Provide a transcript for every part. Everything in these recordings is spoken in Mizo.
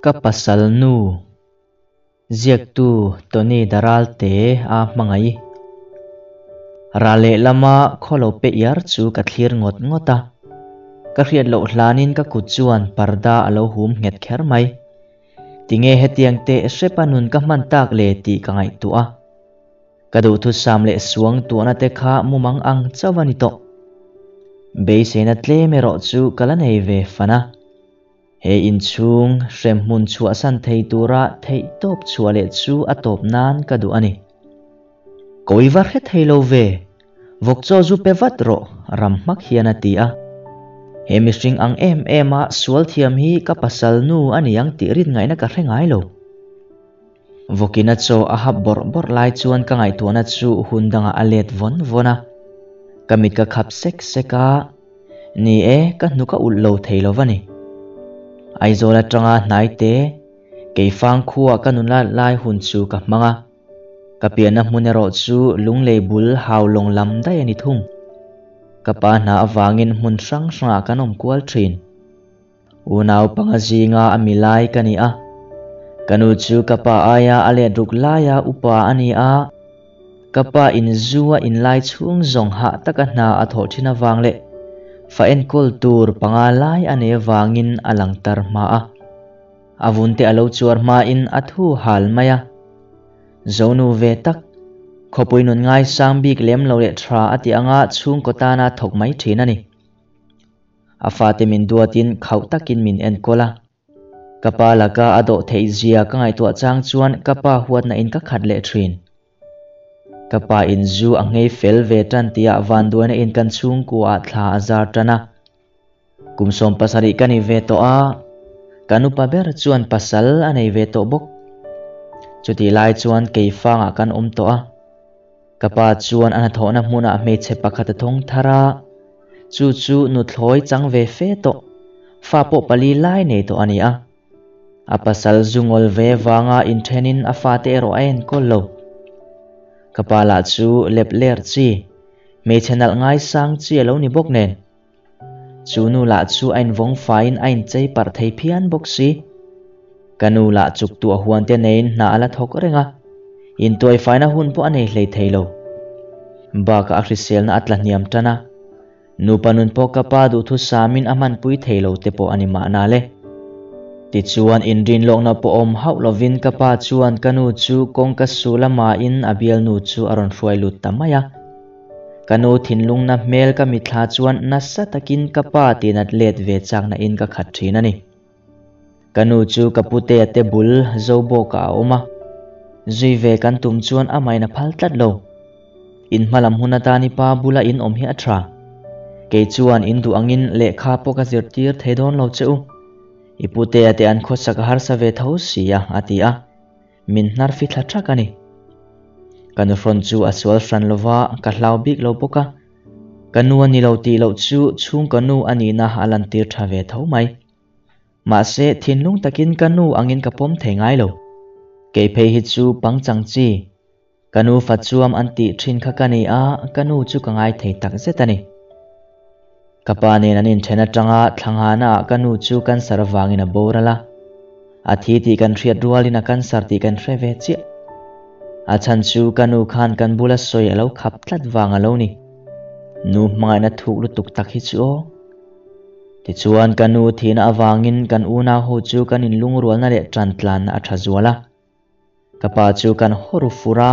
Ka pasal nu ziaktu Tony Daralte a hmangaih. Ral lehlama khaw lo pe iar chu ka thlir ngawt ngawt a. Ka hriat loh hlanin ka kut chuan parda a lo hum nghet kher mai. Tinge hetiang teh hrepa nun ka hman tak le tih ka ngaihtuah a. Ka duhthusam leh suang tuahna te kha mumang ang chauh a ni tawh. Beiseina tlem erawh chu ka la nei ve fan a. He inchhung hremhmun chhuahsan thei tura theihtawp chhuah leh chu a tawp nan ka duh a ni. Kawi va hre thei lo ve, vawk chaw zu pe vat rawh, ram hmak hian a ti a. He mihring ang em em a sual thiam hi ka pasal nu a ni ang tih rin ngaihna ka hre ngai lo. Vawkina chaw a hap bawrh bawrh lai chuan ka ngaihtuahna chu hun dangah a let vawn vawn a. Ka mit ka khap sek sek a, ni e, ka hnuk a ulh lo thei lo va ni. Aizawl atanga hnai te, Keifang khua ka nula lai hun chu ka hmang a. Ka pianna hmun erawh chu Lunglei bul Haulawng lam daih a ni thung. Ka pa hna avangin hmun hrang hrangah kan awm kual thin. Unau panga zinga a mi lai ka ni a. Ka nu chu ka pa aia a let ruk laia upa a ni a. Ka pa in zu a inlai chhung zawng hah taka hna a thawh thin avang leh fa enkawl tur panga lai a nei avangin a lang tar hma a. A vun te a lo chuar hmain a thu hal mai a. Zonu ve tak, khawpui nun ngaisang bik lem lo leh tha a tih anga chhungkaw tana thawk mai thin a ni. A fate min duatin khauh takin min enkawl a. Ka pa laka a dawh theih zia ka ngaihtuah chang chuan ka pa huatna in ka khat leh thin. Ka pa in zu a nghei fel ve tan tihah vanduaina in kan chhungkua ah thla a zar tan a. Kum 70 ka ni ve tawh a, kan upa ber chuan pasal a nei ve tawh bawk. Chutih lai chuan keifangah kan awm tawh a. Ka pa chuan a hnathawhna hmunah hmeichhe pakhat a thawng thar a, chu chu nuthlawi chang ve fe tawh, fa pawh pali lai nei tawh a ni a. A pasal zu ngawl ve vanga inthenin a fate erawh a enkawl lo. Ka pa lah chu lep ler chi, hmeichhe nalh ngaisang chi a lo ni bawk nen. Chu nu lah chu a invawng faiin a inchei parh thei phian bawk si. Ka nu lah chuk tuah huan te neiin hna a la thawk reng a, intuaifaina hun pawh a nei hlei thei lo. Bakah a hriselna a tla hniam tan a, nupa nun pawh ka pa duhthusamin a hmanpui thei lo te pawh a ni mahna le. Tichuan inrinlawkna pawh awm hauh lovin ka pa chuan ka nu chu kawngka su lamain a bialnu chu a rawn hruai lut ta mai a. Ka nu thinlungna hmel ka mitthla chuan nasa takin ka pa tinat let ve chakna in ka khat thin a ni. Ka nu chu ka putea te bul zo bawkah a awm a, zui ve kan tum chuan amahin a phal tlat lo. In hmalam hun atan i pa bula in awm hi a tha. Kei chuan in duh angin lehkha pawh ka zirtir thei dawn lo che u. I putea te an khawsak a harsa ve tho si a, a ti a. Min hnar fi thla thak a ni. Ka nuhrawn chu a sual hran lo va, ka hlau bik lo bawk a. Ka nu a ni lo tih loh chu chhungkaw nu a nihna a lantir tha ve tho mai. Mahse, thinlung takin ka nu angin ka pawm thei ngai lo. Kei phei hi chu pangchang chi, ka nu fa chuam an tih thin kha ka ni a, ka nu chu ka ngai thei tak zet a ni. Ka pa nen an inthen atanga thlanghana ah ka nu chu cancer avangin a boral a. A thi tih kan hriat rualin a cancer tih kan hre ve chiah. A chhan chu ka nu khan kan bula sawi a lo khap tlat vang a lo ni. Nu hmangaihna thuk lutuk tak hi chu aw. Tichuan ka nu thihna avangin kan unau ho chu kan inlungrualna leh tantlanna a tha zual a. Ka pa chu kan haw ru fur a,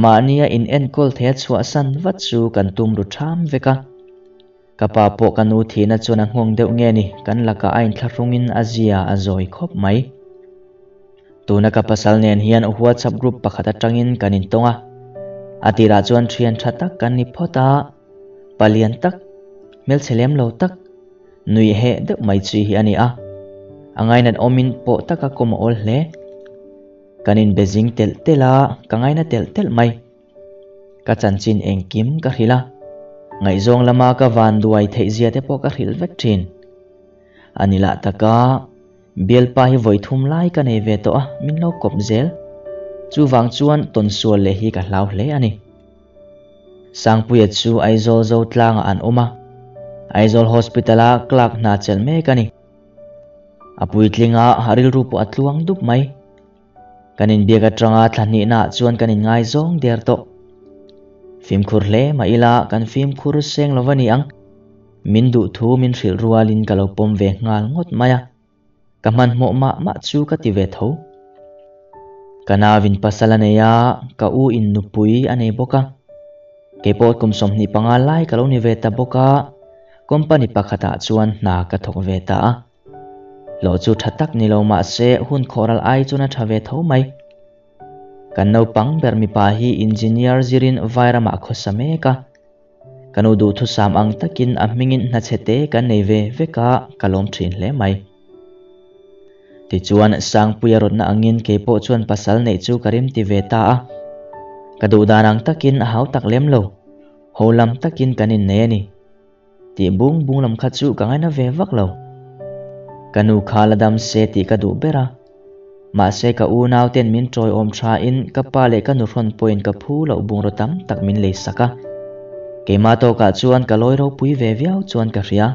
mahnia in enkawl thei a chhuahsan vat chu kan tum ru ṭham vek a. Ka pa pawh ka nu thihna chuan a nghawng deuh nge ni, kan lakah a inthlahrungin a zia a zawi khawp mai. Tuna ka pasal nen hian WhatsApp group pakhat atangin kan intawng a, a tirah chuan ṭhian ṭha tak kan ni phawt a, palian tak, hmelchhe lem lo tak, Nui heh deuh mai chi hi a ni a, a ngainat awmin pawh taka kawm a awl hle. Kan inbe zing telh telh a, ka ngaina telh telh mai. Ka chanchin engkim ka hrilh a, ngaihzawng lama ka van duai theih zia te pawh ka hrilh vek thin. A ni lah taka, bialpa hi vawi thum lai ka nei ve tawh a, min lo kawp zel. Chuvang chuan tawnsual leh hi ka hlau hle a ni. Sangpuia chu Aizawl Zotlangah an awm a, Aizawl Hospital-a clerk hna chelh mek a ni. A puitling a, a rilru pawh a tluang dup mai. Kan inbiak atanga thla hnihnaah chuan kan inngaizawng der tawh. Fimkhur hle mah ila kan fimkhur seng lo va ni ang. Min duh thu min hrilh rualin ka lo pawm ve nghal ngawt mai a. Ka hmanhmawh mah mah chu ka ti ve tho. Ka nauin pasal a nei a, ka u in nupui a nei bawk a. Keipawh kum 25 lai ka lo ni ve ta bawk a, company pakhatah chuan hna ka thawk ve ta a. Hlawh chu tha tak ni lo mah se hun khawhral ai chuan a tha ve tho mai. Kan naupang ber mipa hi engineer zirin vairamah khawsa mek a. Ka nu duhthusam ang takin a hmingin hna chhe te kan nei ve vek a, ka lawm thin hle mai. Tichuan, Sangpuia rawtna angin keipawh chuan pasal neih chu ka rim ti ve ta a. Ka duhdan ang takin a hau tak lem lo, ho lam takin kan innei a ni. Tih bung bung lam kha chu ka ngaina ve vak lo. Ka nu kha la dam se tih ka duh ber a. Mahse ka unau ten min tawiawm tha in ka pa leh ka nuhrawn pawhin ka phu loh bungraw tam tak min lei sak a. Keimah tawkah chuan ka lawi ropui ve viau chuan ka hria.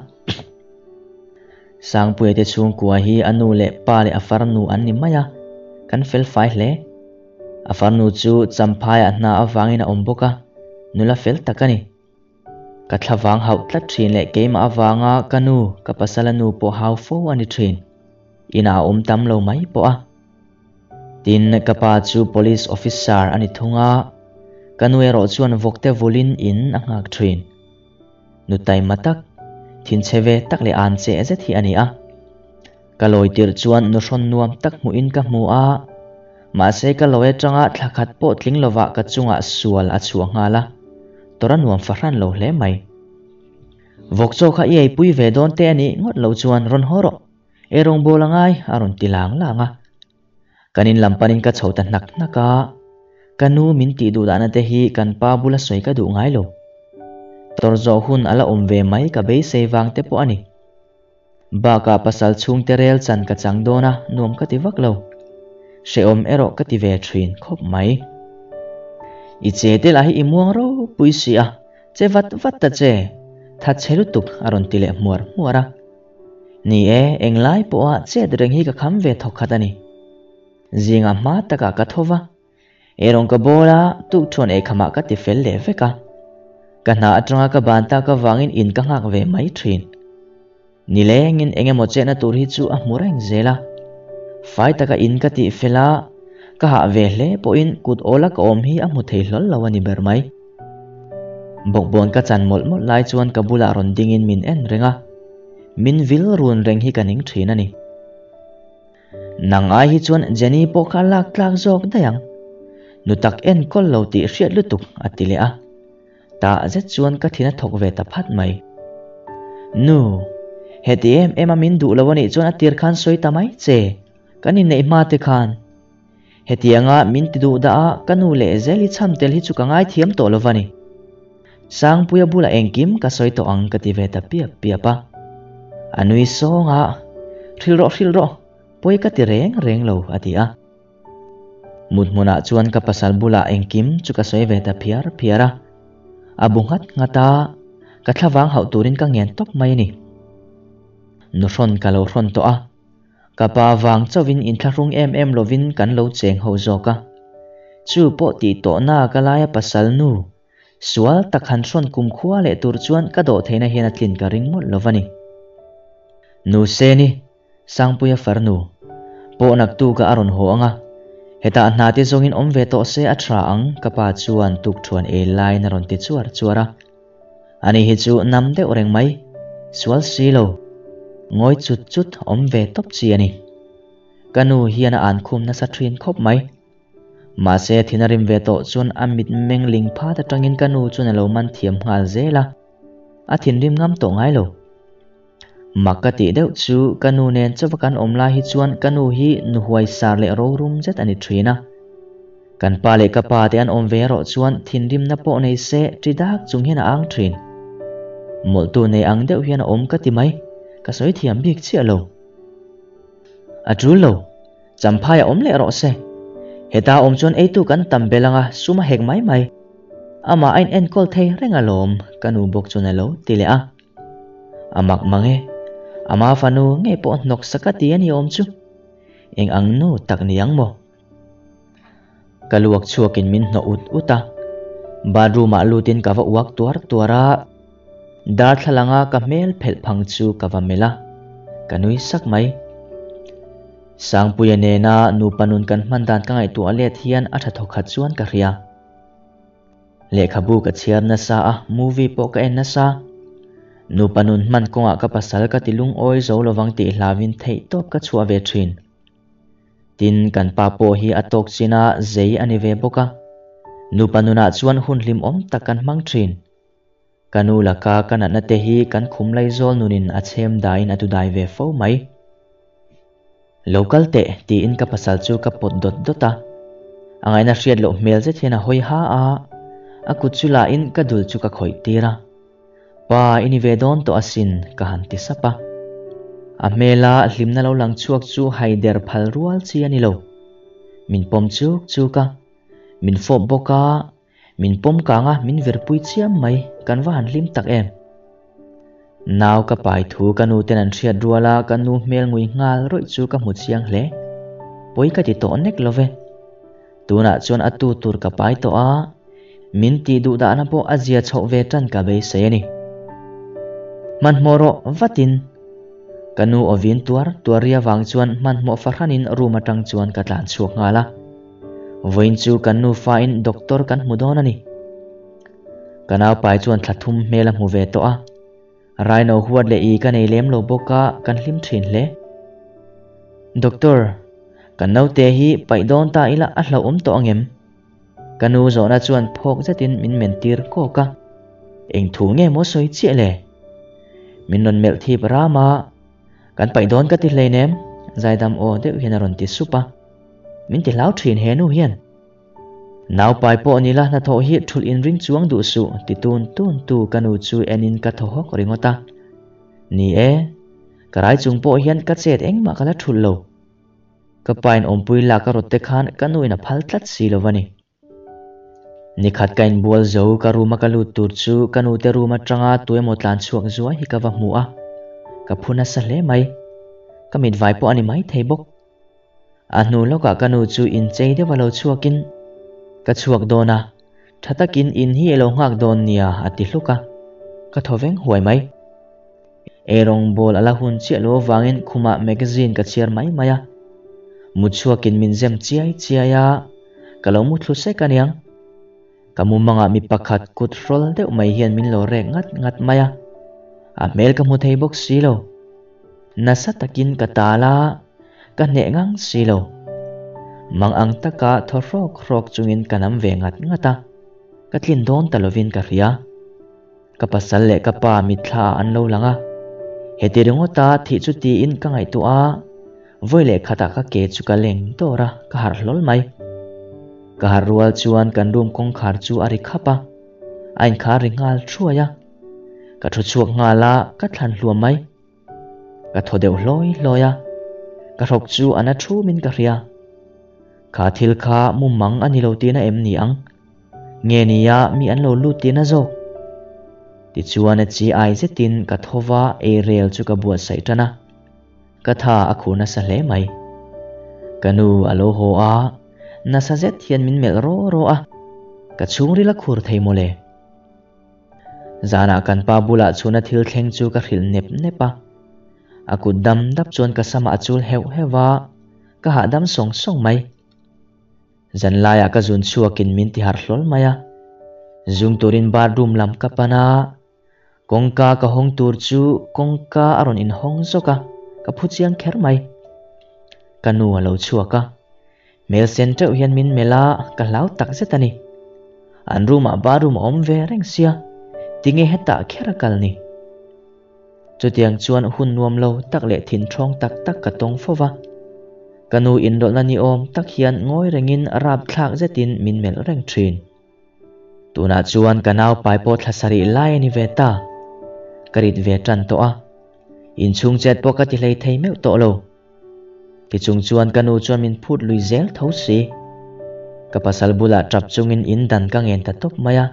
Sangpuia te chhungkua hi a nu leh pa leh a farnu an ni mai a, kan fel fai hle. A farnu chu Champhaiah hna avangin a awm bawk a, nula fel tak a ni. Ka thlavang hauh tlat thin leh keimah avanga ka nu, ka pasala nu pawh hau fo a ni thin. Inah a awm tam lo mai pawh a. Tin, ka pa chu police officer a ni thung a, ka nu erawh chuan vawkte vulin in a nghak thin. Nu taima tak, thinchhe ve tak leh an che zet hi a ni a. Ka lawi tirh chuan nuhrawn nuam tak hmuhin ka hmu a, mahse ka lawi atanga thla khat pawh tling lovah ka chungah sual a chhuah nghal a, tawrh a nuam fahran lo hle mai. Vawk chaw kha i eipui ve dawn te a nih ngawt loh chuan rawn haw rawh, ei rawngbâwl a ngai a rawn ti lang lang a. Kan in lam panin ka chho ta hnak hnak a, ka nu min tih duh dahna te hi kan pa bula sawi ka duh ngai lo. Tawrh zawh hun a la awm ve mai ka beisei vang te pawh a ni. Bakah pasal chhungte rel chan ka chang dawn a, nuam ka ti vak lo. Hrehawm erawh ka ti ve thin khawp mai. I che te lah hi i muang ropui si a, che vat vat ta che, that chhe lutuk a rawn ti leh hmuar hmuar a. Ni e, englai pawha chet reng hi ka kham ve thawk khat a ni. Zingah hma takah ka tho va. Ei rawn ka bawl a, tukṭhuan eikhamah ka ti fel leh vek a. Ka hna aṭanga ka ban tak avangin in ka nghak ve mai ṭhin. Nilengin eng emaw chetna tur hi chu a hmu reng zel a. Fai taka in ka tih fel a, ka hah ve hle pawhin kut awla ka awm hi a hmu thei hlawl lo a ni ber mai. Bawkbawn ka chan mawlh mawlh lai chuan ka bulah rawn dingin min en reng a, min vil run reng hi ka ning ṭhin a ni. Nang ai hi chuan Jenny pawh kha a lak tlak zawk daih ang. Nu tak enkawl lo tih hriat lutuk a ti leh a. Tah zet chuan ka thin a thawk ve ta phat mai. Nu, heti em em a min duh lo a nih chuan a tir khan sawi ta mai che, kan inneih hma te khan. Hetianga min ti duh dah a ka nu leh zel hi chham tel hi chu ka ngaithiam tawh lo va ni. Sangpuia bulah engkim ka sawi tawh ang ka ti ve ta piap piap a. A nui sawng a, Hrilh rawh, hrilh rawh, pawi ka ti reng reng lo a ti a. Mut hmunah chuan ka pasal bulah engkim chu ka sawi ve ta phiar phiar a. A bu nghat nghat a, ka thlavang hauh turin ka ngen tawp mai a ni. Nuhrawn ka lo hrawn tawh a, Ka pa vang chauhin inthlahrung em em lovin kan lo cheng ho zawk a. Chu pawh tih tawhna ka laia pasal nu, sual tak han hrawn kumkhua leh tur chuan ka dawh theihna hian a tlin ka ring mawlh lo va ni. Nu Seni, Sangpuia farnu, pawh naktuka a rawn haw ang a, hetah hna te zawngin awm ve tawh se a tha ang ka pa chuan tukṭhuan ei laiin a rawn ti chuar chuar a. Ani hi chu nam deuh reng mai, sual si lo, ngawi chut chut awm ve tawp chi a ni. Ka nu hian a an khum nasa thin khawp mai. Mahse thin a rim ve tawh chuan a mit meng ling phat atangin ka nu chuan a lo man thiam nghal zel a, a thinrim ngam tawh ngai lo. Mak ka tih deuh chu ka nu nen chauha kan awm lai hi chuan ka nu hi nu huaisar leh rorum zet a ni thin a. Kan pa leh ka pa te an awm ve erawh chuan thinrimna pawh nei se ṭi dak chung hian a ang thin. Mawlhtu nei ang deuh hian a awm ka ti mai, ka sawi thiam bik chiah lo. A ṭul lo, Champhai a awm leh rawh se. Heta awm chuan eitu kan tam belh anga sum a hek mai mai. Amah a inenkawl thei reng alawm, ka nu bawk chuan a lo ti leh a. A mak mang e. Ama fanu ngei pawh hnawksak a ti a ni awm chu. Eng ang nu tak ni ang maw? Ka luak chhuakin min hnawh ut ut a, bathroom ah lutin ka va uak tuar tuar a, darthlalanga ka hmel phelh phang chu ka va melh a, ka nui sak mai. Sangpuia nena nupa nun kan hman dan ka ngaihtuah let hian a tha thawkhat chuan ka hria. Lehkhabu ka chhiar nasa a, movie pawh ka en nasa. Nupa nun hman kawngah ka pasal ka ti lungawi zo lovang tih hlauin theihtawp ka chhuah ve thin. Tin, kan pa pawh hi a tawk chin a, zei a ni ve bawk a. Nupa nunah chuan hun hlimawm tak kan hmang thin. Ka nu laka ka natna te hi kan khum laizawl nunin a chhem daiin a tudai ve fo mai. Lo kal teh, tiin ka pasal chu ka pawt dawt dawt a. A ngaihna hriat loh hmel zet hian a hawi ha a, a kut chu lahin ka dul chu ka khawih tir a. Pa, i ni ve dawn tawh asin, ka han ti sap a. A hmela hlimna lo lang chhuak chu haider phal rual chi a ni lo. Min pawm chuk chuk a, min fawp bawk a, Min pawm kang a, min virpui chiam mai, kan va han hlim tak em. Nau ka pai thu ka nu ten an hriat rual a, ka nu hmel ngui nghal rawih chu ka hmu chiang hle. Pawi ka ti tawh nek lo ve. Tunah chuan a tu tur ka pai tawh a, min tih duh dahna pawh a zia chhoh ve tan ka beisei a ni. Hmanhmawh rawh vatin. Ka nu awin tuar tuar ri avang chuan hmanhmawh fahranin room atang chuan ka tlan chhuak nghal a. Vawiin chu kan nufain doctor kan hmu dawn a ni. Ka naupai chuan thla thum hmel a hmu ve tawh a. Raino huat leh i ka nei lem lo bawk a, kan hlim thin hle. Doctor, kan naute hi paih dawn ta ila a hlauhawm tawh angem? Ka nu zawhna chuan phawk zetin min men tir kawk a. Eng thu nge maw sawi chiah le? Min rawn melh thip ram a, Kan paih dawn ka ti hleinem, zaidam aw deuh hian a rawn ti sup a. Min ti hlau thin he nu hian. Naupai pawh ni la hnathawh hi thulh in ring chuang duh suh ti tun tun tu ka nu chu en in ka thaw hawk ringawt a. Ni e, ka rai chung pawh hian ka chet engmah ka la thulh lo. Ka pa in awmpui lak a rawt te khan ka nu in a phal tlat si lo va ni. Nikhat ka inbual zo ka room a ka lut tur chu ka nu te room atanga tuemaw tlan chhuak zuai hi ka va hmu a, ka phu nasa hle mai. Ka mitvai pawh a ni maithei bawk. A hnu lawkah ka nu chu inchei deuh a lo chhuakin, Ka chhuak dawn a, tha takin in hi i lo nghak dawn nia a ti hluk a, ka thaw veng huai mai. Eirawngbawl a la hun chiah lo avangin khumah magazine ka chhiar mai mai a, mut chhuakin min zem chiai chiai a, ka lo mu thlu sek aniang. Ka mumangah mi pakhat kut hrawl deuh mai hian min lo rek ngat ngat mai a, a hmel ka hmu thei bawk si lo. Nasa takin ka tal a, ka hneh ngang si lo. Mang ang taka thaw hrawk hrawk chungin ka nam ve ngat ngat a, ka tlin dawn ta lovin ka hria. Ka pasal leh ka pa mitthla ah an lo lang a, heti ringawta thih chu tiin ka ngaihtuah a, vawi leh khatah ka ke chu ka leng dawr a, ka harh hlawl mai. Ka harh rual chuan kan room kawngkhar chu a ri khap a, a inkhar ri nghal thuai a. Ka thu chhuak nghal a, ka thlan hluam mai. Ka thaw deuh hlawi hlawi a, ka hrawk chu a na thumin ka hria. Kha thil kha mumang a ni lo tihna em ni ang? Nge nia mi an lo lut tihna zawk? Tichuan a chi ai zetin ka tho va ei rel chu ka buatsaih tan a, ka tha a khur nasa hle mai. Ka nu a lo haw a, nasa zet hian min melh raw raw a, ka chhungril a khur thei mawle. Zanah kan pa bulah chhuna thil thleng chu ka hrilh nep nep a, a kut dam dap chuan ka samah a chul heuh heuh a, ka hahdam sawng sawng mai. Zanlaiah ka zun chhuakin min ti harh hlawl mai a, zung turin bathroom lam ka pan a, kawngka ka hawng tur chu kawngka a rawn inhawng zawk a, ka phu chiang kher mai. Ka nu a lo chhuak a, hmel sen teuh hian min melh a, ka hlau tak zet a ni. An room ah bathroom a awm ve reng sia, tinge hetah kher a kal ni? Chutiang chuan hun nuam lo tak leh thinthawng tak tak ka tawng fo va. Ka nu inrawlhna ni awm tak hian ngawi rengin rapthlak zetin min melh reng thin. Tunah chuan ka naupai pawh thla sarih lai a ni ve ta. Ka rit ve tan tawh a. Inchhung chet pawh ka ti hlei thei meuh tawh lo. Tichung chuan ka nu chuan min phut lui zel tho si. Ka pasal bulah tap chungin in dan ka ngen ta tawp mai a.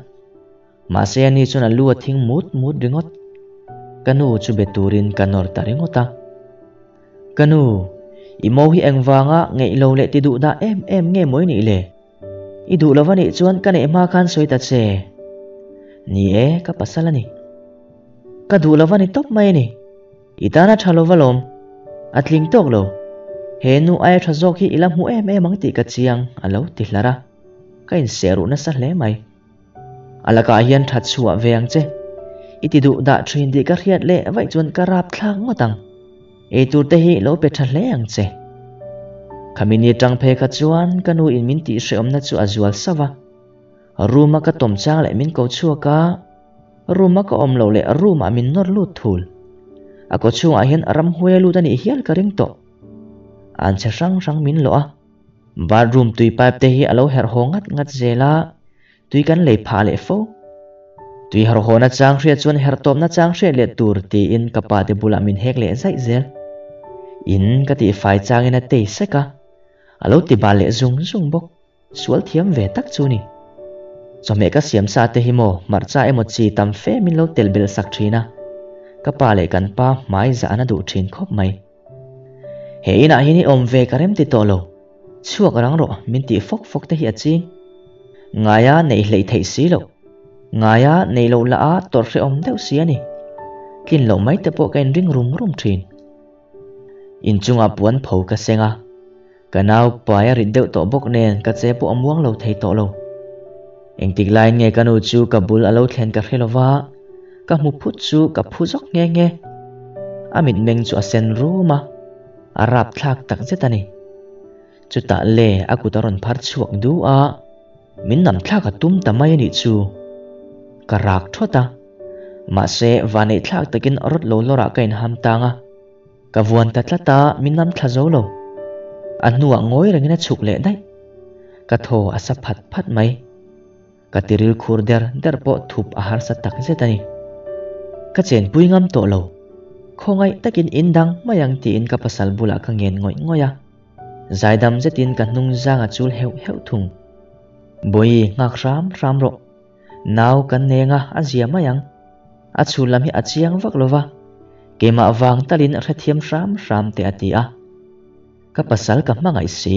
Mahse ani chuan a lu a thing mut mut ringawt. Ka nu chu be turin ka nawr ta ringawt a. Ka nu, i mo hi engvanga ngeih lo leh ti duh dah em em nge maw i nih le? I duh lo va nih chuan ka neih hma khan sawi ta che. Ni e, ka pasal a ni. Ka duh lo va ni tawp mai a ni. I tana tha lo va lawm. A tling tawk lo. He nu aia tha zawk hi i la hmu em em ang tih ka chiang, a lo ti hlar a. Ka inseh ruh nasa hle mai. A lakah hian that chhuah ve ang che. I ti duh dah thin tih ka hriat leh vaih chuan ka rap thlak ngawt ang. Eitur te hi lo pe tha hle ang che. Khami ni tang phei kha chuan ka nu in min tih hrehawmna chu a zual sauh a. Room a ka tawm chang leh min ko chhuak a, room a ka awm loh leh room ah min nawr lut thul. A kaw chhungah hian ramhuai a lut a nih hial ka ring tawh. An che hrang hrang min lawh a. Bathroom tui pipe te hi a lo herh haw ngat ngat zel a, tui kan lei phah leh fo. Tui herh haw na chang hriat chuan herh tawp na chang hriat leh tur tiin ka pa te bulah min hek leh zaih zel. In ka tih fai changin a tei sek a, a lo ti bal leh zung zung bawk. Sual thiam ve tak chu ni. Chawhmeh ka siam sa te hi maw hmarcha emaw chi tam fe min lo tel belh sak thin a, ka pa leh kan pa hmai zah an a duh thin khawp mai. He inah hian i awm ve ka rem ti tawh lo, chhuak rang rawh min tih fawk fawk te hi a ching. Ngaia neih hleih theih si loh, ngaia neih loh lah a tawrh hrehawm deuh si a ni. Tlin loh mai te pawh ka inring rum rum thin. Inchungah puan pho ka seng a, ka nau pai a rit deuh tawh bawk nen ka che pawh a muang lo thei tawh lo. Engtik laiin nge ka nu chu ka bul a lo thlen ka hre lova, ka hmu phut chu ka phu zawk nghe nghe. A mitmeng chu a sen rum a, a rapthlak takzet a ni. Chutah le a kut a rawn phar chhuak du a, min namthlak a tum ta mai a nih chu. Ka rak thawt a, mahse vaneihthlak takin rawt lo lawrah ka inham tang a, ka vuan ta tlat a, min namthla zo lo. A hnuah ngawi rengin a chhuk leh daih. Ka thaw a sa phat phat mai. Ka tiril khur der der pawh thup a harsa tak zet a ni. Ka chenpui ngam tawh lo. Khawngaih takin in dang mai ang tiin ka pasal bulah ka ngen ngawih ngawih a. Zaidam zetin ka hnung zang a chul heuh heuh thung. Bawi nghak hram hram rawh. Nau kan neng a, a zia mai ang. A chhul lam hi a chiang vak lo va. Keimah vang talin hrethiam hram hram teh a ti a. Ka pasal ka hmangaih si,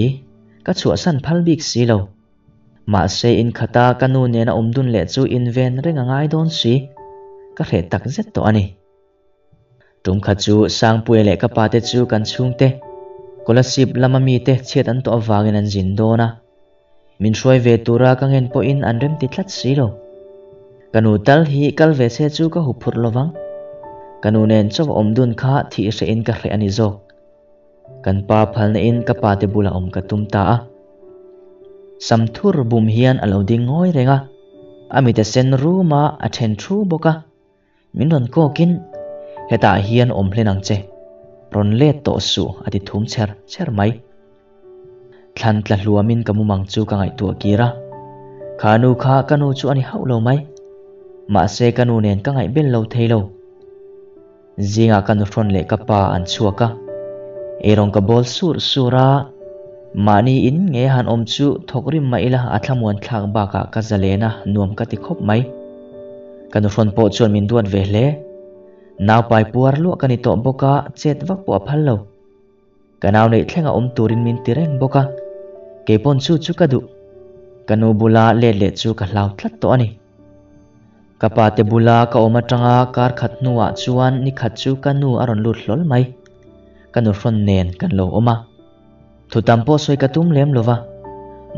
ka chhuahsan phal bik si lo. Mahse inkhata ka nu nena awm dun leh chu inven reng a ngai dawn si, ka hreh tak zet tawh a ni. Tum khat chu Sangpuia leh ka pate chu kan chhungte Kolasib lama mite chhiat an tawh avangin an zin dawn a, min hruai ve tura ka ngen pawhin an remti tlat si lo. Ka nu tal hi kal ve se chu ka huphurh lovang. Ka nu nen chaw awm dun kha thih hrehin ka hreh a ni zawk. Kan pa phalna in ka pa te bulah awm ka tum ta a. Samthur bum hian a lo ding ngawi reng a, a mit a sen rum a, a then thu bawk a. Min rawn kawkin, Hetah hian awm hlen ang che, rawn let tawh suh a ti thum chher chher mai. Thlan tla hluamin ka mumang chu ka ngaihtuah kir a, kha nu kha ka nu chu a ni hauh lo mai. Mahse ka nu nen ka ngaihbel lo thei lo. Zingah ka nuhrawn leh ka pa an chhuak a, eirawng ka bawl sur sur a, mahni in nge han awm chu thawk rim mah ila a thlamuan thlak bakah ka zalen a nuam ka ti khawp mai. Ka nuhrawn pawh chuan min duat ve hle. Naupai puar luah ka ni tawh bawk a, chet vak pawh a phal lo. Ka nau neih thleng a awm turin min ti reng bawk a, keipawn chu chu ka duh. Ka nu bula let leh chu ka hlau tlat tawh a ni. Ka pa te bula ka awm atanga kar khat hnuah chuan ni khat chu ka nu a rawn lut hlawl mai. Ka nu hrawn nen kan lo awm a. Thu tam pawh sawi ka tum lem lova,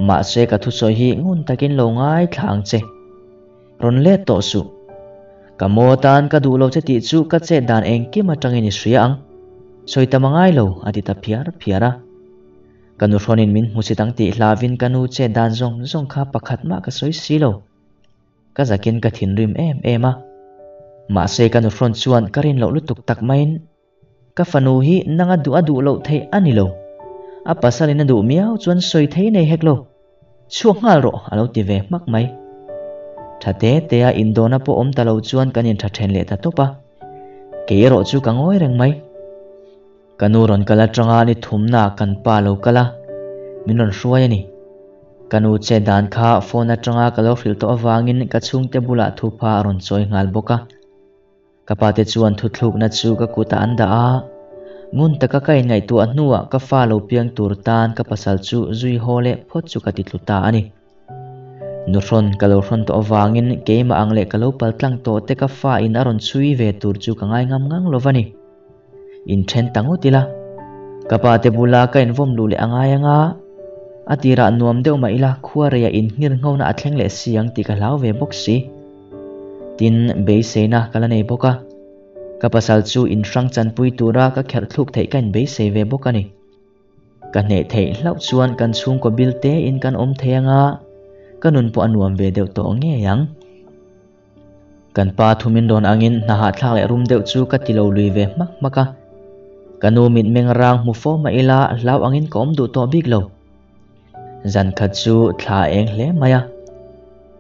mahse ka thusawi hi ngun takin lo ngaithla ang che. Rawn let tawh suh. Ka maw tan ka duh lo che tih chu ka chet dan engkim atangin i hria ang. Sawi tam a ngai lo, a ti ta phiar phiar a. Ka nu hrawnin min hmusit ang tih hlavin ka nu chet dan zawng zawng kha pakhat mah ka sawi si lo. Ka zakin ka thinrim em em a. Mahse ka nu hrawn chuan ka rin loh lutuk tak maiin ka fanu hi nanga duh a duh loh theih a ni lo. A pasalin a duh miau chuan sawi thei nei hek lo. Chhuak nghal rawh a lo ti ve hmak mai. Tha te te a indawna pawh awm ta lo chuan kan intha then leh ta tawp a. Kei erawh chu ka ngawi reng mai. Ka nu rawn kal atanga ni thumna kan pa lo kal a, min rawn hruai a ni. Ka nu che dan kha phone atanga ka lo hrilh tawh avangin ka chhungte bulah thupa a rawn chawi nghal bawk a. Ka pate chuan thuthlukna chu ka kutah an dah a, ngun taka ka inngaihtuah hnuah ka fa lo piang tur tan ka pasal chu zui haw leh phawt chu ka ti tlu ta a ni. Nuhrawn ka lo hrawn tawh avangin keimah ang leh ka lo paltlang tawh te ka fa in a rawn chhui ve tur chu ka ngai ngam ngang lo va ni. Inthen ta ngawt ila, ka pate bula ka invawm luh leh a ngai anga, a tirah nuam deuh mah ila khua reiah inhngir nghona a thleng leh si ang tih ka hlau ve bawk si. Tin, beiseina ka la nei bawk a, ka pasal chu inhrang chanpui tura ka kherh thluk theih ka inbeisei ve bawk a ni. Ka hneh theih hlauh chuan kan chhungkaw bil tein kan awm thei anga, ka nun pawh a nuam ve deuh tawh ngei ang. Kan pa thumin rawn angin hna hahthlak leh rum deuh chu ka ti lo lui ve hmak hmak a. Ka nu mitmeng rang hmu fo mah ila hlau angin ka awm duh tawh bik lo. Zan khat chu thla a eng hle mai a.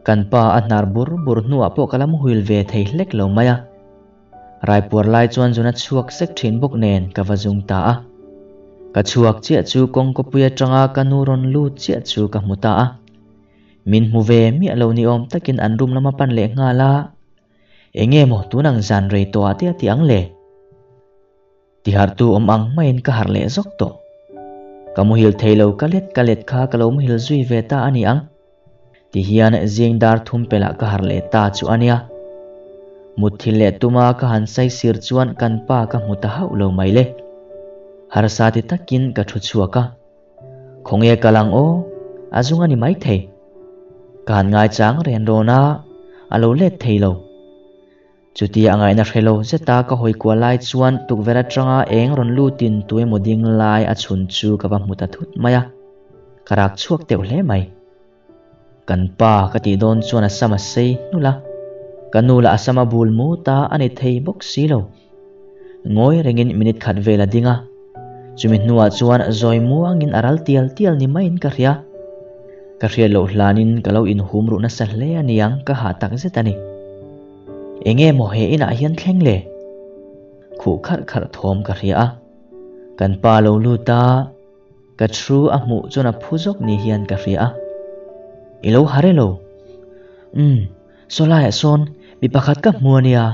Kan pa a hnar bur bur hnuah pawh ka la muhil ve thei hlek lo mai a. Raipuar lai chuan zun a chhuak sek thin bawk nen ka va zung ta a. Ka chhuak chiah chu kawngkawpui atanga ka nu rawn lut chiah chu ka hmu ta a. Min hmu ve miah lo ni awm takin an room lama pan leh nghal a, Enge maw tun ang zan rei tawh ah te a ti ang le? Tiharhtu awm ang maiin ka harh leh zawk tawh. Ka muhil thei lo ka let ka let kha ka lo muhil zui ve ta a ni ang. Tihian zing dar thum pelah ka harh leh ta chu a nia. Mutthil leh tuma ka han saisir chuan kan pa ka hmu ta hauh lo mai le. Harsa ti takin ka thu chhuak a. Khawnge kal ang aw, a zung a ni maithei. Ka han ngaichang ren rawn a, a lo let thei lo. Chutia a ngaihna hre lo zeta ka hawi kual lai chuan tukverh atanga eng rawn lutin tuemaw ding lai a chhun chu ka va hmu ta thut mai a, ka rak chhuak deuh hle mai. Kan pa ka tih dawn chuan a sam a sei hnulh a, ka nu lah a sam a bul mut a, a ni thei bawk si lo. Ngawi rengin minute khat vel a ding a, chumi hnuah chuan zawi muangin a ral tial tial ni maiin ka hria. Ka hriat loh hlanin ka lo inhum ruh nasa hle a niang ka hah tak zet a ni. Enge maw he inah hian thleng le? Khuh kharh kharh thawm ka hria a, kan pa lo lut a, Ka thu a hmuh chuan a phu zawk ni hian ka hria a. I lo ha relo. Umm, saw laiah sawn mi pakhat ka hmu a nia.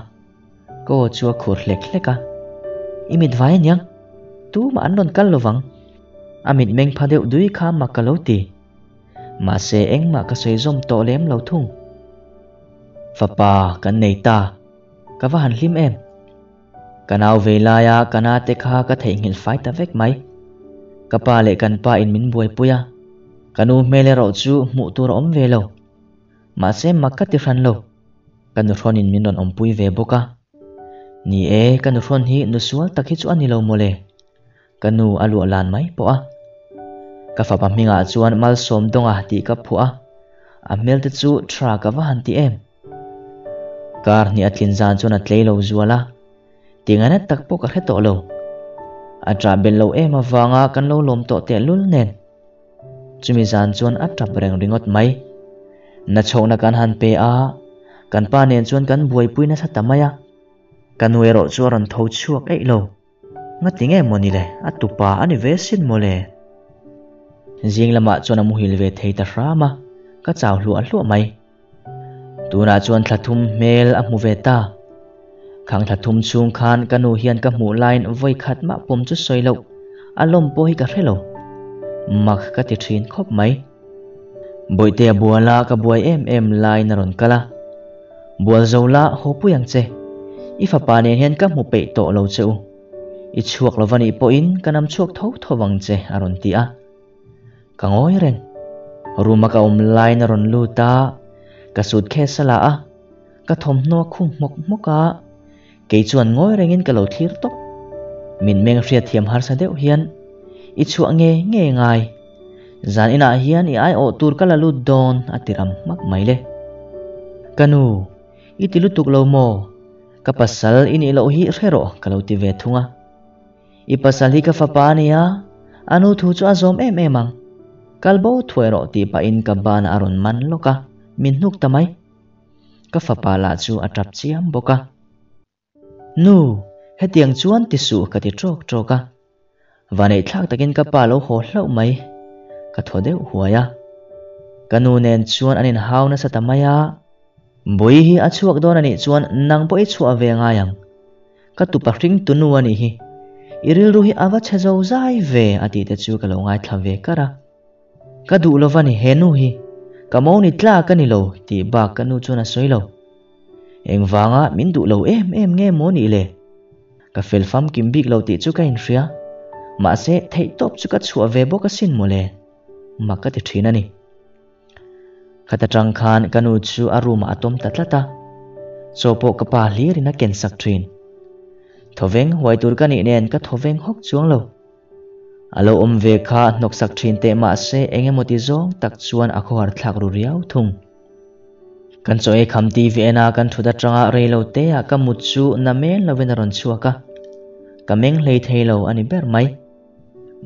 Ka aw chu a khur hlek hlek a. I mit vai aniang, tumah an rawn kal lovang. A mit meng pha deuh dui kha mak ka lo ti. Mahse engmah ka sawi zawm tawh lem lo thung. Fapa kan nei ta, ka va han hlim em. Ka nau ve laia ka na te kha ka theihnghilh fai ta vek mai. Ka pa leh kan pa in min buaipui a, ka nu hmel erawh chu hmuh tur a awm ve lo. Mahse mak ka ti hran lo, ka nuhrawn in min rawn awmpui ve bawk a. Ni e, ka nuhrawn hi nu sual tak hi chu a ni lo mawle. Ka nu a luah lan mai pawh a. Ka fapa hmingah chuan Malsawmdawnga tih ka phuah a, a hmel te chu tha ka va han ti em. Kar hnih a tlin zan chuan a tlei lo zual a, tingaina tak pawh ka hre tawh lo. A ṭah belh lo em avanga kan lo lawm tawh tehlul nen. Chumi zan chuan a ṭap reng ringawt mai. Nachhawkna kan han pe a, kan pa nen chuan kan buaipui nasa ta mai a. Ka nu erawh chu a rawn tho chhuak eih lo. Ngati nge maw ni le, a tupa a ni ve sin maw le. Zing lamah chuan a muhil ve thei ta hram a, ka chau hluah hluah mai. Tunah chuan thla thum hmel a hmu ve ta. Khang thla thum chhung khan ka nu hian ka hmuh laiin vawi khat mah pawm chu sawi loh, a lawm pawh hi ka hre lo. Mak ka ti thin khawp mai. Bawihtea buala ka buai em em laiin a rawn kal a. Bual zo la, haw pui ang che. I fapa nen hian ka hmu peih tawh lo che u. I chhuak lo va nih pawhin ka nam chhuak tho tho vang che a rawn ti a. Ka ngawi reng. Room a ka awm laiin a rawn lut a, ka suitcase a la a, ka thawmhnaw a khung hmawk hmawk a, kei chuan ngawi rengin ka lo thlir tawp. Min meng hriatthiam harsa deuh hian, I chhuah nge nge ngai? Zan inah hian i aiawh tur ka la lut dawn a ti ram hmak mai le. Ka nu, i ti lutuk lo maw? Ka pasal i nih loh hi hre rawh ka lo ti ve thung a. I pasal hi ka fapa a nia, a nu thu chu a zawm em em ang. Kal bo thuai rawh tih pahin ka ban a rawn man lawk a, min hnuk ta mai. Ka fapa lah chu a tap chiam bawk a. Nu, hetiang chuan ti suh ka ti tawk tawk a. Vaneih thlak takin ka pa lo haw hlauh mai. Ka thaw deuh huai a. Ka nu nen chuan an inhau nasa ta mai a. Bawihi a chhuak dawn a nih chuan nang pawh i chhuah ve ngai ang. Ka tupa hring tunu a nih hi. I rilru hi a va chhe zo zai ve a tih te chu ka lo ngaithla ve kar a. Ka duh lo va ni he nu hi. Ka mo ni tlak a ni lo tih bak ka nu chuan a sawi lo. Engvanga min duh lo em em nge maw nih le? Ka fel famkim bik lo tih chu ka inhria. Mahse theihtawp chu ka chhuah ve bawk asin mawle. Mak ka ti thin a ni. Khat atang khan ka nu chu a room ah a tawm ta tlat a, chaw pawh ka pa hlir in a ken sak thin. Thawveng huai tur ka nih nen ka thawveng hawk chuang lo. A lo awm ve kha hnawk sak thin teh mahse eng emaw ti zawng tak chuan a khawhar thlak ru riau thung. Kan chaw ei kham TV en a kan thut atanga rei lo te ah ka mut chu na men lovin a rawn chhuak a, ka meng hlei thei lo a ni ber mai.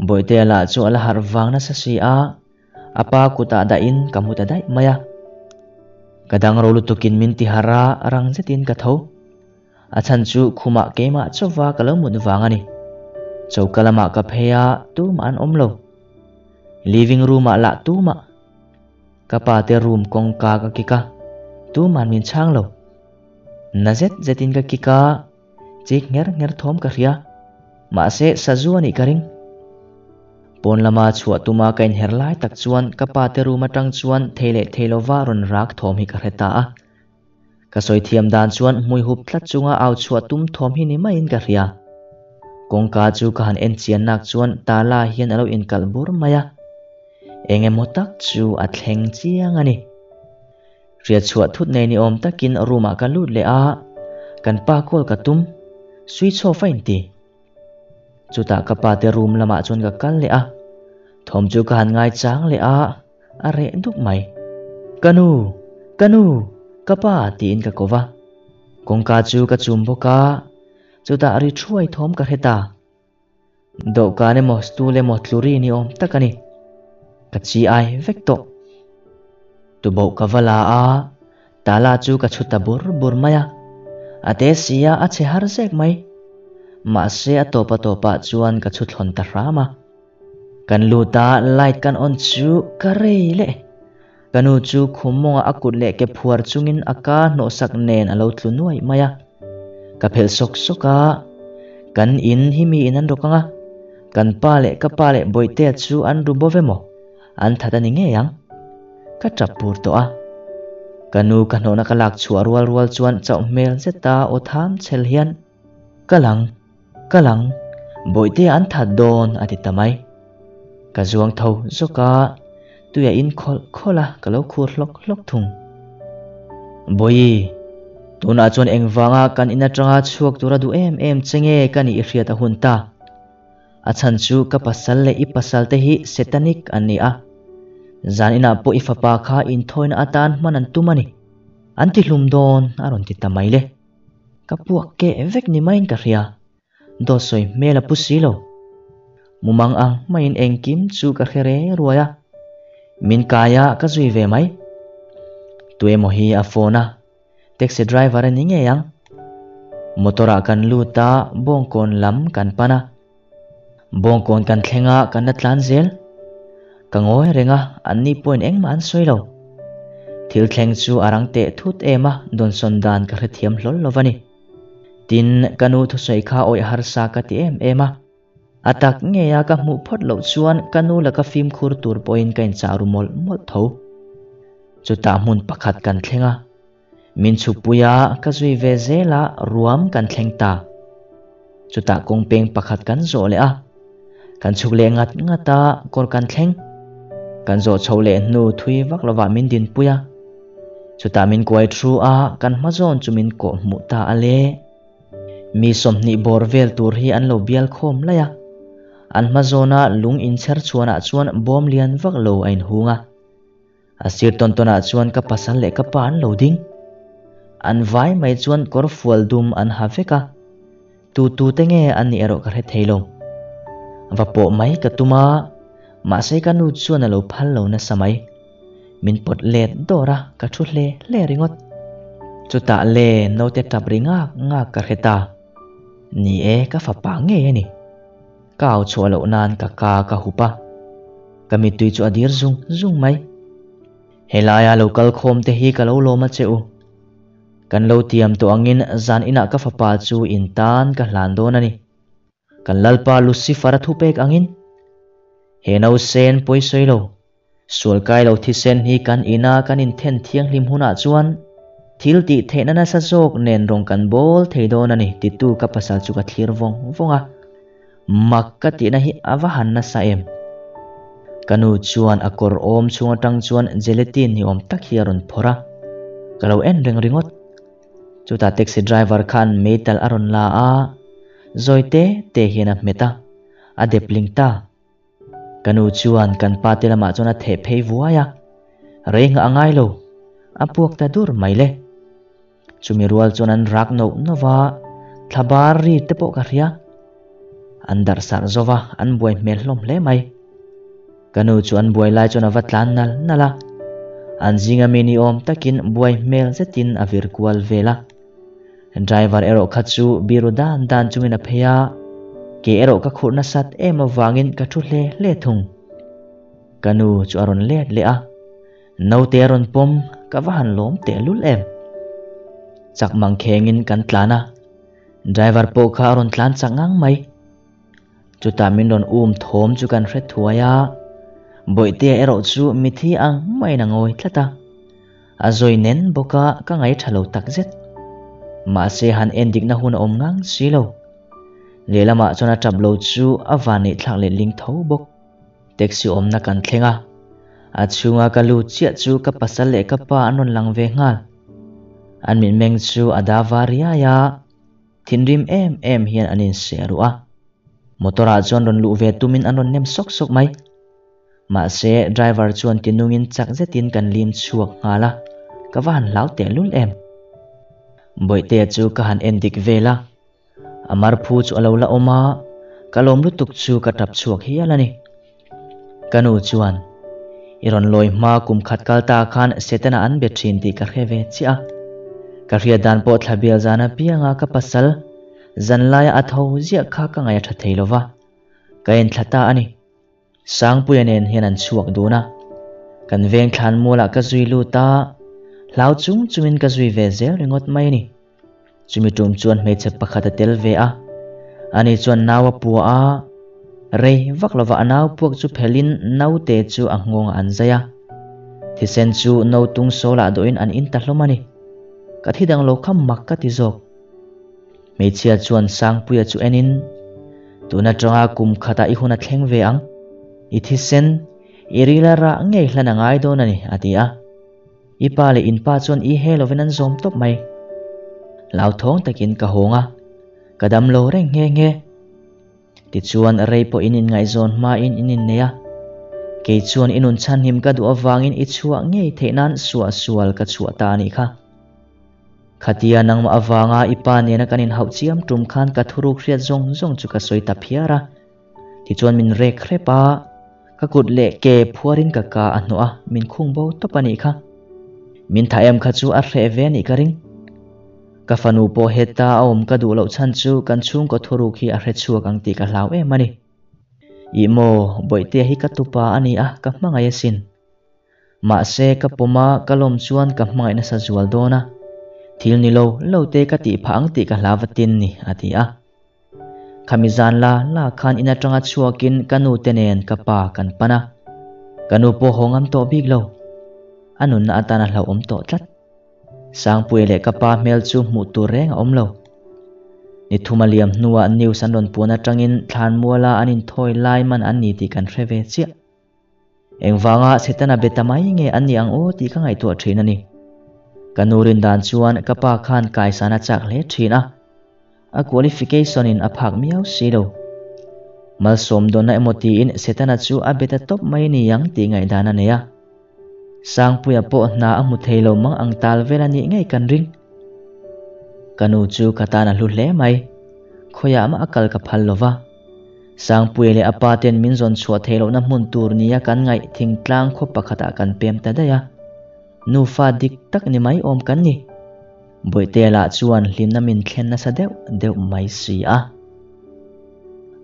Bawihtea lah chu a la harh vang nasa si a, A pa kutah dahin ka hmu ta daih mai a. Ka dang ro lutukin min ti harh a, rang zetin ka tho. A chhan chu khumah keimah chauva ka lo mut vang a ni. Choka lamah ka phei a, tumah an awm lo. Living room-ah lah tumah. Ka pa te room kawngka ka kik a, tuman min chhang lo. Na zet zetin ka kik a, Chik ngher ngher thawm ka hria. Mahse, sazu a nih ka ring. Pawn lama chhuah tuma ka inher lai tak chuan ka pa te room atang chuan thei leh thei lova rawn rak thawm hi ka hre ta a. Ka sawi thiam dan chuan hmui hup tlat chunga au chhuah tum thawm hi ni maiin ka hria. Kawngka chu ka han en chian nak chuan tala hian a lo inkalh bur mai a. Eng emaw tak chu a thleng chiang a ni. Hriat chhuah thut nei ni awm takin room ah ka lut leh a, kan pa call ka tum, switch off a inti. Chutah ka pa te room lamah chuan ka kal leh a, thawm chu ka han ngai chang leh a, a reh duk mai. Ka nu! Ka nu! Ka pa! tiin ka ko va. Kawngka chu ka chum bawk a, chutah ri thuai thawm ka hre ta. Dawhkan emaw stool emaw tluri ni awm tak a ni. Ka chi ai vek tawh. Tuboh ka va la a, tala chu ka chhu ta bur bur mai a. A te si a, a chhe har zek mai. Mahse a tawp a tawpah chuan ka chhu thlawn ta hram a. Kan lut a, light kan on chu ka rei leh. Ka nu chu khum mawngah a kut leh ke phuar chungin a ka hnawhsak nen a lo tlu nuaih mai a. Ka phelh sawk sawk a, kan in hi miin an rawk ang a, kan pa leh ka pa leh Bawihtea chu an ru bo ve maw? An that a ni ngei ang. Ka tap pur tawh a. Ka nu ka hnawhna ka lak chhuah rual rual chuan chauh hmel zeta aw tham chhel hian, Ka lang, ka lang, Bawihtea an that dawn a ti ta mai. Ka zuang tho zawk a, Tuia in khawlh khawlh a, ka lo khur hlawk hlawk thung. Bawihi, tunah chuan engvanga kan in atanga chhuak tura duh em em che nge ka nih i hriat a hun ta. A chhan chu ka pasal leh i pasal te hi satanic an ni a. Zan inah pawh i fapa kha inthawina atan hman an tum a ni. An ti hlum dawn a rawn ti ta mai le. Ka puak keh vek ni maiin ka hria. Dawt sawi hmel a pu si lo. Mumang ang maiin engkim chu ka hre reng ruai a, min kai a ka zui ve mai. Tuemaw hi a phone a, taxi driver a ni ngei ang. Motor ah kan lut a, Bawngkawn lam kan pan a. Bawngkawn kan thleng a, kan la tlan zel. Ka ngawi reng a, anni pawhin engmah an sawi lo. Thil thleng chu a rang teh thut em a, dawnsawn dan ka hrethiam hlawl lo va ni. Tin, ka nu thusawi kha awih harsa ka ti em em a. A tak ngeia ka hmuh phawt loh chuan ka nu laka fimkhur tur pawhin ka inchah ru mawlh mawlh tho. Chutah hmun pakhat kan thleng a, min chhukpui a, ka zui ve zel a, ruam kan thleng ta. Chutah kawngpeng pakhat kan zawh leh a, kan chhuk leh ngat ngat a, kawr kan thleng. Kan zawh chhoh leh hnu thui vak lovah min dinpui a. Chutah min kuai thu a, kan hma zawn chu min kawh hmuh ta a le. Mi 20 bawr vel tur hi an lo bial khawm laih a. An hma zawna lung inchher chhuanah chuan bawm lian vak lo a inhung a. A sir tawn tawnah chuan ka pasal leh ka pa an lo ding. An vai mai chuan kawr fual dum an ha vek a. Tu tu te nge an nih erawh ka hre thei lo. Va pawh mai ka tum a, mahse ka nu chuan a lo phal lo nasa mai. Min pawt let dawr a, ka thu hle hle ringawt. Chutah le naute tap ri ngak ngak ka hre ta. Ni e, ka fapa ngei a ni. Ka au chhuah loh nan ka ka ka hup a. Ka mittui chu a dir zung zung mai. Helaia lo kal khawm te hi ka lo lawm a che u. Kan lo tiam tawh angin zan inah ka fapa chu in tan ka hlan dawn a ni. Kan Lalpa Lucifer-a thupek angin he nausen pawi sawi lo, sual kai lo thisen hi kan ina kan inthen thianghlim hunah chuan thil tih theihna nasa zawk nen rawng kan bawl thei dawn a ni titu ka pasal chu ka thlir vawng vawng a. Mak ka tihna hi a va han nasa em? Ka nu chuan a kawr awm chhung atang chuan gelatin ni awm tak hi a rawn phawrh a, ka lo en reng ringawt. Chutah taxi driver khan meital a rawn la a, zawi te te hian a hmet a, a dep ling ta. Ka nu chuan kan pa te lamah chuan a theh phei vuai a, rei nghah a ngai lo, a puak ta dur mai le. Chumi rual chuan an rak noh noh va, thla bar ri te pawh ka hria. An darh sarh zo va, an buai hmel hlawm hle mai. Ka nu chu an buai lai chuan a va tlan nal nal a, an zinga mi ni awm takin buai hmel zetin a vir kual vel a. Driver erawh kha chu biru dan dan chungin a phei a, kei erawh ka khurh nasat em avangin ka thu hle hle thung. Ka nu chu a rawn let leh a. Naute a rawn pawm, ka va han lawm tehlul em. Chak mang khengin kan tlan a, driver pawh kha a rawn tlan chak ngang mai. Chutah min rawn um thawm chu kan hre thuai a, Bawihtea erawh chu mithi ang maiin a ngawi tlat a. A zawi nen bawk a, ka ngaih tha lo takzet. Mahse han en dikna hun a awm ngang si lo. Lehlamah chuan a tap lo chu a van neih thlak leh ling tho bawk. Taxi awmna kan thleng a, a chhunga ka lut chiah chu ka pasal leh ka pa an rawn lang ve nghal. An mitmeng chu a da var riai a, thinrim em em hian an inseh ruh a. Motor ah chuan rawn luh ve tumin an rawn nem sawk sawk mai. Mahse, driver chuan tinungin chak zetin kan lim chhuak nghal a, ka va han hlau tehlul em. Bawihtea chu ka han en dik vel a. A marphu chu a lo la awm a, ka lawm lutuk chu ka tap chhuak hial a ni. Ka nu chuan, I rawn lawi hma kum khat kal ta khan Setana an be thin tih ka hre ve chiah a. Ka hriat dan pawh thla bial zan apianga ka pasal zanlaia a tho ziah kha ka ngaih a tha thei lo va, ka enthla ta a ni. Sangpuia nen hian an chhuak dun a, kan veng thlan mualah ka zui lut a, hlau chung chungin ka zui ve zel ringawt mai a ni. Chumi tum chuan hmeichhe pakhat a tel ve a, ani chuan nau a pua a, rei vak lova a nau puak chu phelin naute chu a nghawngah an zai a, thisen chu no tung sawlah dawhin an in ta hlawm a ni. Ka thi dang lo kha mak ka ti zawk. Hmeichhia chuan Sangpuia chu enin, Tun atanga kum khatah i hun a thleng ve ang. I thisen, i rila rah ngei hlan a ngai dawn a ni, a ti a. I pa leh in pa chuan i he lovin an zawm tawp mai. Hlauthawng takin ka hawng a, ka dam lo reng nghe nghe. Tichuan rei pawh in inngaihzawn hmain in innei a, kei chuan i nun chhanhim ka duh avangin i chhuah ngei theih nan suahsual ka chhuah ta a nih kha. Khatia nangmah avanga i pa nena kan inhauh chiam tum khan ka thuruk hriat zawng zawng chu ka sawi ta phiar a. Tichuan min rek hrep a, ka kut leh ke phuarin ka ka a hnawh a, min khung bo tawp a nih kha. Min tha em kha chu a hreh ve a nih ka ring. Ka fanu pawh heta a awm ka duh loh chhan chu kan chhungkaw thuruk hi a hre chhuak ang tih ka hlau em a ni. Ih maw, Bawihtea hi ka tupa a ni a, ka hmangaih asin. Mahse, ka pawm a, ka lawm chuan ka hmangaih nasa zual dawn a. Thil ni lo lo te ka tih phah ang tih ka hlau va tin ni, a ti a. Khami zan la la khan in atanga chhuakin ka nu te nen ka pa kan pan a. Ka nu pawh haw ngam tawh bik lo. A nunna atan a hlauhawm tawh tlat. Sangpuia leh ka pa hmel chu hmuh tur reng a awm lo. Ni thum a liam hnuah news an rawn puan atangin thlanmuala an inthawi lai man an ni tih kan hre ve chiah. Engvanga Setana be ta mai nge an nih ang aw tih ka ngaihtuah thin a ni. Ka nu rin dan chuan ka pa khan kaisan a chak hle thin a, a qualification in a phak miau si lo. Malsawm dawnna emaw tiin Setana chu a be ta tawp mai ni ang tih ngaihdan a nei a. Sangpuia pawh hna a hmu thei lo mang ang tal vel a nih ngei kan ring. Ka nu chu ka tan a hlu hle mai. Khawiah mah a kal ka phal lo va. Sangpuia leh a pa ten min zawn chhuah theih lohna hmun tur nia kan ngaih thingtlang khaw pakhatah kan pem ta daih a. Nufa dik tak ni mai awm kan ni. Bawihtea lah chuan hlimna min thlen nasa deuh deuh mai si a.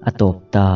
A tawp ta.